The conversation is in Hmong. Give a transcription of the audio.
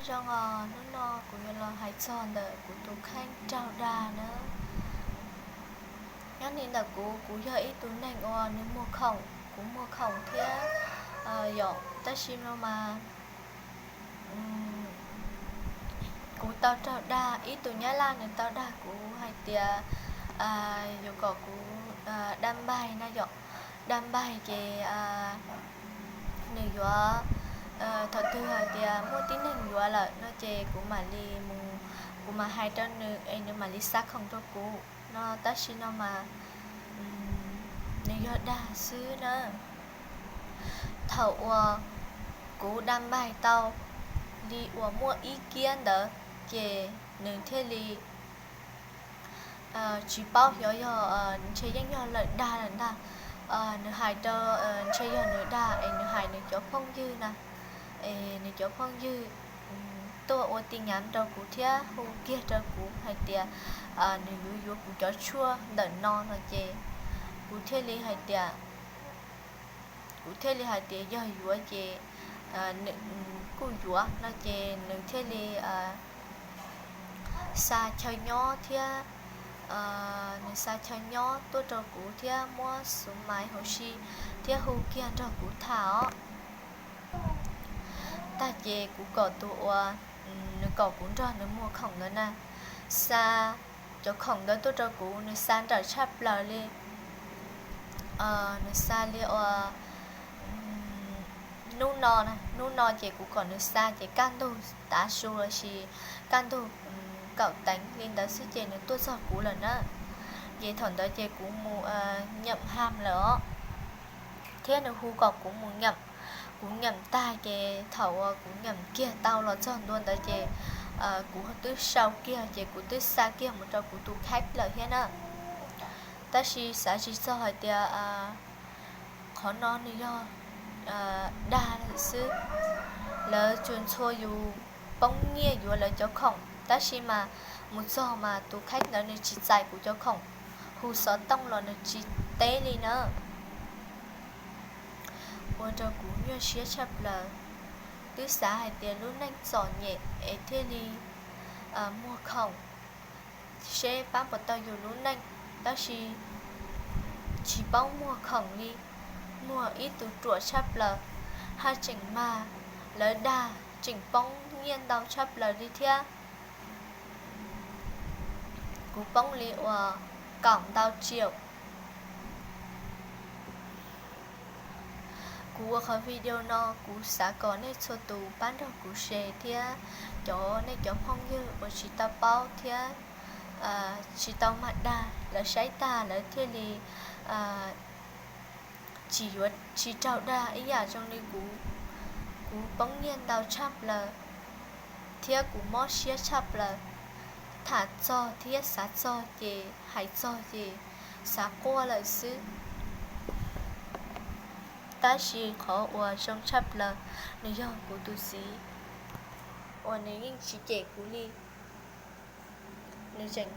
Zoo os, hnub no kuv yuav los hais txog ntawm kuv tus kheej raug dag na. Nyob li ntawm kuv, kuv yog ib tug neeg uas nws muag khoom, kuv muag khoom thiab yom, tab sis no mas kuv tau raug dag, ib tug nyab laj nws tau dag kuv hais tias yuav kom kuv dag npaig na yom, dag npaig ces nws yuav, thaum twg hais tias muaj tib neeg yuav lawm no ces kuv mam li mus, kuv mam hais rau nws es nws mam li xa khoom rau kuv no, tab sis no mas nws yog dag xwb na. Thaum uas kuv dag npaig tau li uas muaj ib kiab ntawd ces nws thiaj li tsis paub xyov yog ntshe yeej yog lawm dag lawm ntag. Nws hais rau, ntshe yog nws dag es nws hais nws cov phooj ywg na, es nws cov phooj ywg tuaj ua tin nyab rau kuv thiab hu kiag rau kuv hais tias nws yuav yuav kuv cov tshuaj ntawm no no ces kuv thiaj li hais tias, kuv thiaj li hais tias yog yuav ces kuj yuav no ces nws thiaj li xa chaw nyob thiab, nws xa chaw nyob tuaj rau kuv thiab muab xuv maiv hauv si thiab hu kiag nrog kuv tham os. Tag ces kuv kom tus uas nws kom kuv nrog nws muag khoom ntawd na, xa cov khoom ntawd tuaj rau kuv, nws xa nrawm tshaj plaws li. Nws xa li uas hnub no, hnub no ces kuv kom nws xa ces kaj ntug tav su lossis kaj ntug kaum teev li ntawd xwb ces nws tuaj txog kuv lawm na. Ces thaum ntawd ces kuv mus nyam ham lawm os, thiab nws hu kom kuv mus nyam. Kuv nyam tag ces thaum uas kuv nyam kiag tau los txog ntua ntawd ces kuv twb sau kiag ces kuv twb xa kiag mus rau kuv tus kheej lawm thiab na. Tab sis xav tsis txog hais tias qhov no nws yog dag lawm xwb. Lawv tsuas ntxhua yus poob nyiaj yuav lawv cov khoom, tab sis mas mus txog mas tus kheej ntawd nws tsis txais kuv cov khoom, hu xov tooj los nws tsis teb li na. Ua rau kuv nyuaj siab tshaj plaws, twb xav hais tias lub neej txom nyem es thiaj li muag khoom seb pab puas tau yus lub neej, tab sis tsis paub muag khoom li, muag ib tug ruam tshaj plaws, haj tseem mag lawv dag tseem poob nyiaj ntau tshaj plaws li thiab. Kuv poob li uas kaum ntau tsiaum. Kuv ua qhov video no kuv xav kom nej txhua tus pab nrog kuv share thiab cov, nej cov phooj ywg uas tsis tau paub thiab tsis tau mag dag, lawv saib tag lawv thiaj li tsis yuav, tsis raug dag ib yam zoo li kuv. Kuv poob nyiaj ntau tshaj plaws thiab kuv mob siab tshaj plaws. Tham txog thiab xav txog ces hais txog ces xav quaj lawm xwb. Tab sis qhov uas zoo tshaj plaws nws yog kuv tus txiv uas nws yeej tsis cem kuv li. Nws tseem